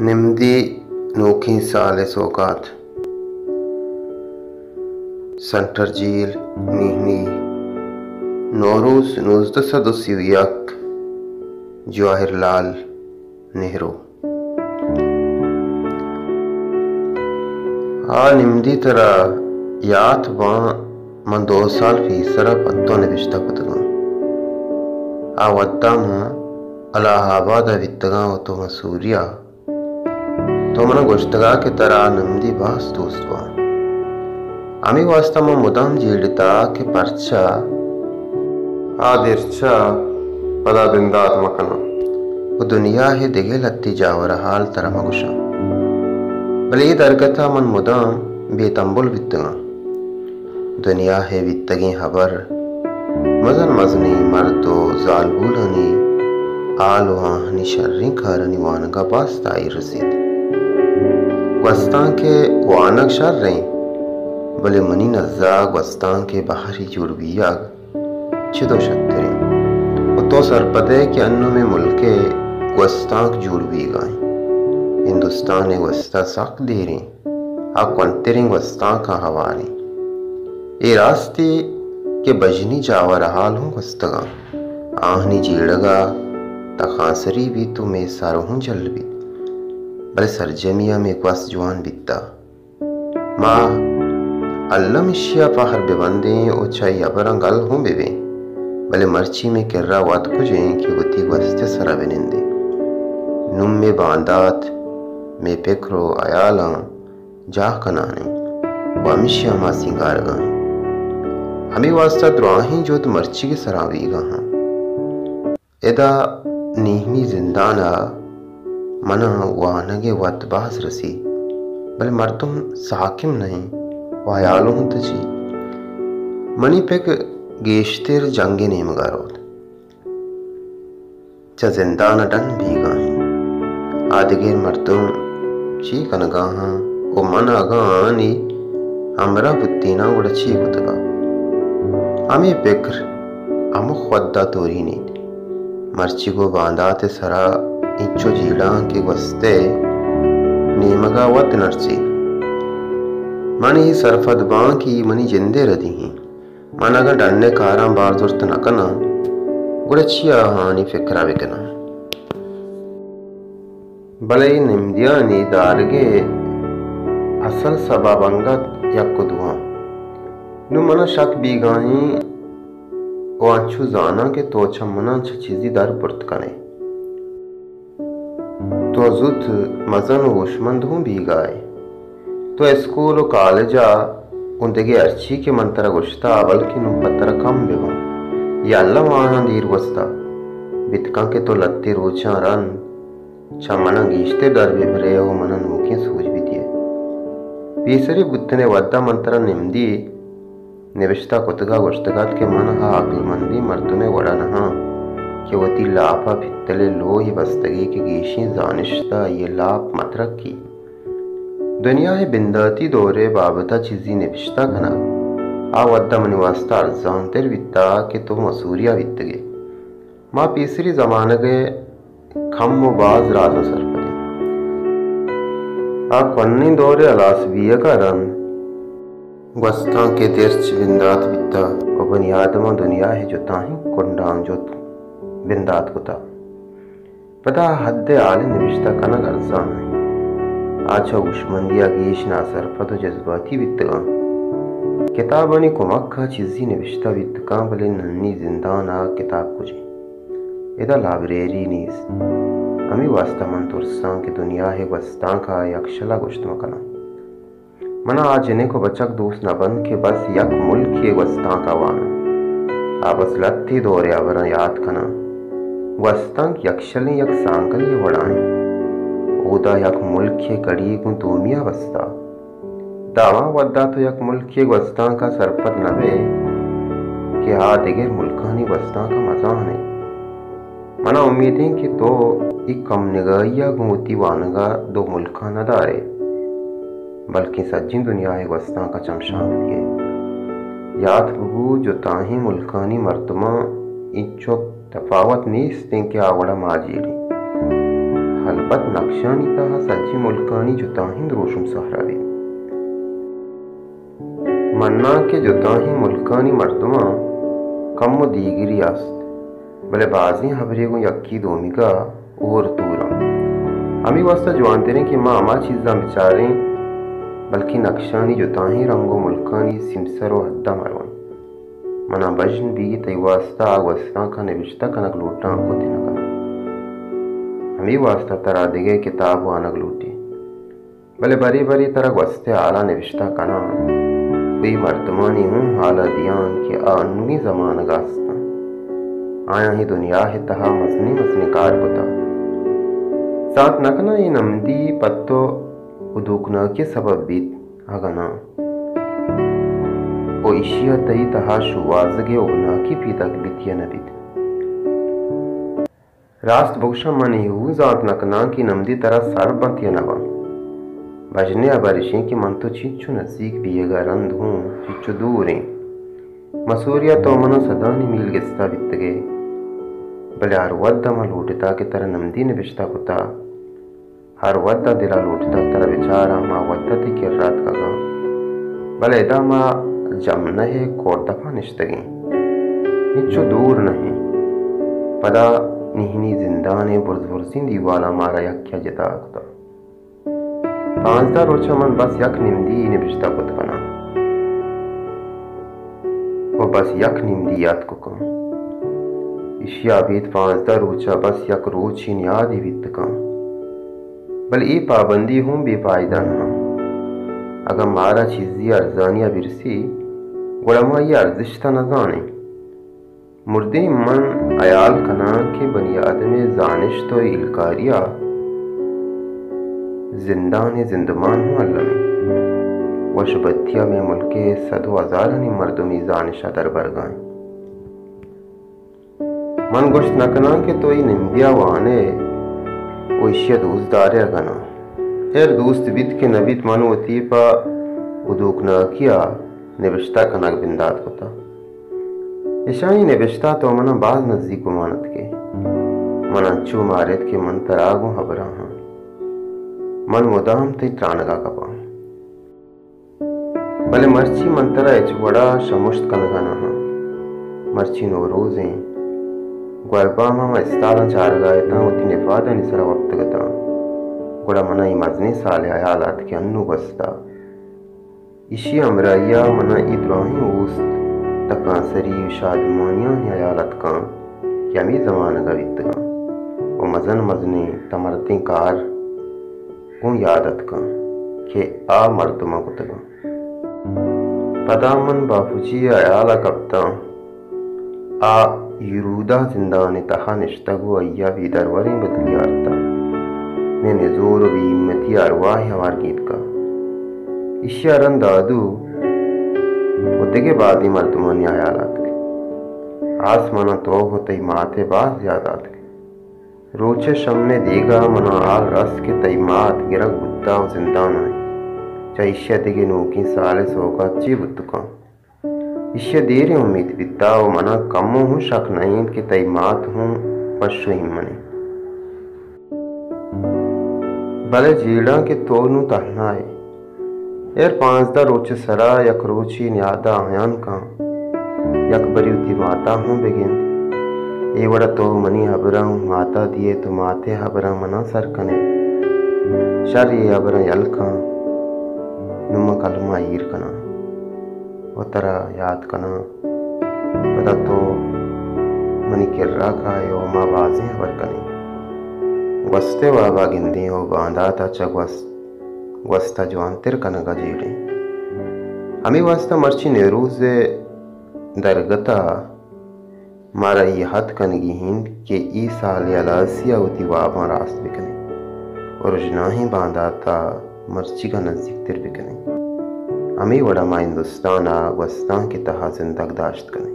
نمدی، نوکیں سال ءِ سوگات۔ سنٹر جیل، نیہنی، نوروز نوزدہ سد و سی و یک، جواہر لال نہرو۔ آ نمدی ترا یات باں، من دو سال پیسرا پہ تو نبشتہ کتگاں۔ آ وھدا من الہ آبادا بیتگاں و تو مسوریا۔ تو منا گوشتگا کہ ترا نمدی باز دوست باں۔ ہمے واستا من مدام جیڑتا کہ پرچا آ درچا پدا بندات مکناں و دنیا ءِ دگہ لھتے جاور ءِ حال ترا مگوشاں۔ بلے اے درگتا من مدام بے تمبل بیتگاں۔ دنیا ءِ بیتگیں ہبر، مزن مزنیں مرد و زالبولانی حال و آہانی شریں کارانی وانگا باز تاہیر رسیت۔ گوستانک ءِ وانگ شر انت، بلے منی نزا گوستانک ءِ بہرے جوڑ بیگ چد و شتریں۔ و تو سرپد ئے کہ انوں مئے ملک ءِ گوستانک جوڑ بیگا انت۔ ہندوستان ءِ گوستہ سک دیریں۔ آ کنتریں گوستانکاں ہواریں۔ اے راستے کہ بژنی جاور ءِ حال ہوں گوستگاں۔ آہانی جیڑگا تکانسری بیت و مئے سر ہوں جل بیت۔ بلے سرجمی ءَ مئے گوست جوان بیتا۔ ما الم اشیا پہر ببندیں و چہ اے ہبراں گل ہوں ببیں۔ بلے مرچی مئے کرا وت کجیں کہ وتی گوست ءِ سرا بنندیں۔ نوں مئے باندات، مئے پکر و ہیالاں جاہ کنان انت و ہمیشیا ما سینگارگا ایں۔ ہمے واستا دراہیں جہد مرچیگے سرا بیگا ہاں۔ ادا نیہنی زندانا منا وانگ ءِ وت باز رسی، بلے مردم ساکم نہ انت و ہیال ہوں تچی۔ منی پکر گیشتر جنگ ءِ نیمگا روت۔ چہ زندان ءَ ڈن بیگا ایں۔ آ دگہ مردم چی کنگا آں و من اگاں آنی ہمراہ بوتیناں گڑا چی کتگا؟ ہمے پکر ہمک وھدا تورینیت۔ مرچی گوں باندات ءِ سرا اینچو جیڑاں کہ گوست ءِ نیمگا وت نرسیت۔ من اے سرپد باں کہ اے منی جند ءِ ردی انت۔ من اگاں ڈن ءِ کاراں بار زرت نہ کناں، گڑا چیا آہانی فکرا بکناں؟ بلے اے نمدیانی دارگ ءِ اصل سبب انگت یک و دو انت۔ نوں منا شک بیگا ایں و انچو زاناں کہ تو چہ منا چہ چیزی در برت کن ئے۔ تو زوت مزن و ہوشمند ہوں بیگا ئے۔ تو اسکول و کالج ءَ گوں دگہ ہرچی کہ من ترا گوشتہ، بلکیں نوں پہ ترا کم بہ باں۔ یا اللہ ماہاں دیر گوستہ، بیت کنت کہ تو لھتے روچاں رند چہ منا گیشتر در بہ برئے و منا نوکیں سوج بہ دیئے۔ پیسری بوتن ءِ وھدا من ترا نمدی نبشتہ کتگ ءَ گوشتگ ات کہ من آ عقلمندیں مردم ءِ وڑا نہ آں کہ وتی لاپ ءَ پتل ءِ لوہے بستگی کہ گیشیں زانشت ءَ آئی ءِ لاپ مترکی۔ دنیا ءِ بنداتی دور ءِ بابت ءَ چیزے نبشتہ کنگ آ وھد ءَ منی واستہ ارزان تر بیتگ کہ تو مسوری ءَ بیتگ ئے۔ ما پیسری زمانگ ءِ کم و باز رازاں سرپد ایں۔ آ کوھنیں دور ءِ ہلاس بیگ ءَ رند گوستانک ءِ درچ بندات بیتہ و بنی آدماں دنیا ءِ جتاھیں کنڈاں جت بندات کتہ۔ پدا آ حد ءِ حال ءِ نبشتہ کنگ ارزان نہ انت۔ آ چہ ھوشمندی ءَ گیش ناسرپد و جذباتی بیتگاں۔ کتابانی کمک ءَ چیزے نبشتہ بیت کنت، بلے ننی زندان ءَ کتاب کج انت؟ ادا لائبریری نیست۔ ھمے واستہ من ترساں کہ دنیا ءِ گوستانک ءَ یکشل ءَ گوشت مہ کناں۔ من ءَ آ جنک ءُ بچک دوست نہ بنت کہ بس یک ملکے ءِ گوستانک ءَ واناں۔ آ بس لھتے دور ءِ ھبراں یات کناں۔ گوستانک یکشلیں یک سانکلے ءِ وڑا انت۔ اودا یک ملکے ءِ کڑی گوں دومی ءَ بستہ۔ داں ھما وھد ءَ تو یک ملکے ءِ گوستانک ءَ سرپد نہ بئے کہ آ دگر ملکانی گوستانک ءَ مزان ئے۔ من ءَ امیت انت کہ تو اے کم نگاھی ءَ گوں وتی وانگ ءَ دو ملکاں نہ دار ئے، بلکیں سجھیں دنیا ءِ گوستانک ءَ چمشانک دئے۔ یات بہ بو، جتاھیں ملکانی مردماں اینچک تپاوت نیست انت کہ آ وڑ ءَ ما جیڑیں۔ البت نقشانی تہا سجیں ملکانی جتاہیں دروشم سہرا بیت۔ مناں کہ جتاہیں ملکانی مردماں کم و دیگری است، بلے بازیں ہبرے گوں یکی دومیگا ہور تور انت۔ ہمے واستا جوانتریں کہ ما ہما چیزاں بچاریں، بلکیں نقشانی جتاہیں رنگ و ملکانی سیمسر و حدا مرویں۔ منا بژن بی تئی واستا آ گوستانکاں نبشتہ کنگ لوٹاں، کت نہ کناں۔ ہمے واستا ترا دگہ کتاب وانگ لوٹی۔ بلے برے برے ترا گوستئے حالاں نبشتہ کناں و اے مردمانی ہوں حالا دیاں کہ آ انوگیں زمانگا استاں۔ آیاں اے دنیائے تہا مزنیں مزنیں کار کتا۔ زانت نہ کناں اے نمدی پہ تو ہدوکناکی سبب بیت اگاں ناں، و ایشیا تئی تہا شوہازگے ہدوکناکی پیداک بیت یا نہ بیت۔ راست بگوشاں، من اے ہوں زانت نہ کناں کہ نمدی ترا سر بنت یا نہ بنت۔ بژنیں ہبر ایشیں کہ من تو چینچو نزیک بیئگا رند ہوں چینچو دور ایں۔ مسوریا تو منا سدانی میل گستا بیتگئے، بلے ہر وھدا من لوٹتا کہ ترا نمدی نبشتہ کتا۔ ہر وھدا دلا لوٹتا ترا بچاراں، ہما وھدا تئی کرا اتکگاں۔ بلے ادا ما جمنہ ءِ کوردپا نشتگیں، ہچو دور نہ ایں۔ پدا نہنی زندان ءِ برز برزیں دیوالاں مارا یکیا جتا کتا۔ پانزدہ روچا من بس یک نمدی نبشتہ کت کناں و بس یک نمدی یات ککاں۔ ایشیا ابید پانزدہ روچا بس یک روچے نیادے بیت کن۔ بلے اے پابندی ہوں بے پائدہ نہ انت۔ اگاں مارا چیزے ارزانیا برسی، گڑا ما آئی ارزشتا نزانیں۔ مردین من ہیال کناں کہ بنی آدمے زانشت و ہیلکاریا زندان زندمان ہوں المی۔ وش بدیا مئے ملکے صد و ہزارانی مردمی زانشا دربرگا انت۔ من گوشت نہ کناں کہ تو اے نمدیا وانئے و ایشیا دوست دارئے اگاں ناں۔ ہیر دوست بیت کہ نہ بیت، من وتی پہ ہدوکناکیا نبشتہ کنگ بندات کتا۔ اشانی نبشتہ تو منا باز نزیک گمان اتکئے۔ من انچو ماریت کہ من ترا گوں ہبرا آں۔ من مدام تئی ترانگا کپاں۔ بلے مرچی من ترا ہچ وڑا شمشت کنگا نہ آں۔ مرچی نوروز ایں۔ گورباما ما استالاں چارگا اتاں، وتی نپادانی سرا وپتگ اتاں۔ گڑا منا اے مزنیں سالے ہیال آت کہ انوں گوستا۔ ایشی ہمراہیا منا اے دراہیں اوست، تکانسری و شادمانیانی ہیال اتکاں کہ ہمے زمانگا بیتگاں و مزن مزنیں تمردیں کار گوں یاد اتکاں کہ آ مردماں کتگاں۔ پدا من باپوجی ء ہیال ء کپتاں۔ آ یرودا زندان ء تہا نشتگ و آئی ء بے دروریں بدلی آرتگ۔ مئے نزور و بے ہمتی ء ارواہ ء ہوار گیتکگ۔ ایشی ء رند دادو و دگہ بازیں مردمانی ہیال آتک۔ آس منا تو و تئی مات ء باز یاد آتک۔ روچ ء شمے دیگا منا حال رست کہ تئی مات گرگ بوتا و زندان ء انت۔ چہ ایشی ء دگہ نوکیں سال ء سوگات چے بوت کنت؟ ایشی ء دیریں امیت بیتا و منا کمو ہوں شک نہ انت کہ تئی مات ہوں وش و ایمن انت۔ بلے جیڑاں کہ تو نوں تہنا ئے۔ ایر پانزدہ روچ ء سرا یک روچے نیادا آیان کن، یک برے وتی ماتا ہوں بگند۔ اے وڑا تو منی ہبراں ماتا دیئے، تو ماتے ہبراں منا سر کنے۔ شر اے ہبراں یل کن، نوں من کلما ایر کناں و ترا یاد کناں۔ پدا تو منی کرا کائے و ما بازیں ہبر کنیں۔ گوستئے وابا گندیں و بانداتا چہ گوست، گوستا جوانتر کنگا جیڑیں۔ ہمے واستا مرچی نیروز ء درگتا مارا اے ہد کنگی انت کہ اے سال ء ہلاسیا وتی واباں راست بکنیں و رژناہیں بانداتا مرچیگا نزیکتر بکنیں۔ ہمے وڑا ما ہندوستان ء گوستانک ء تہا زندگ داشت کنیں۔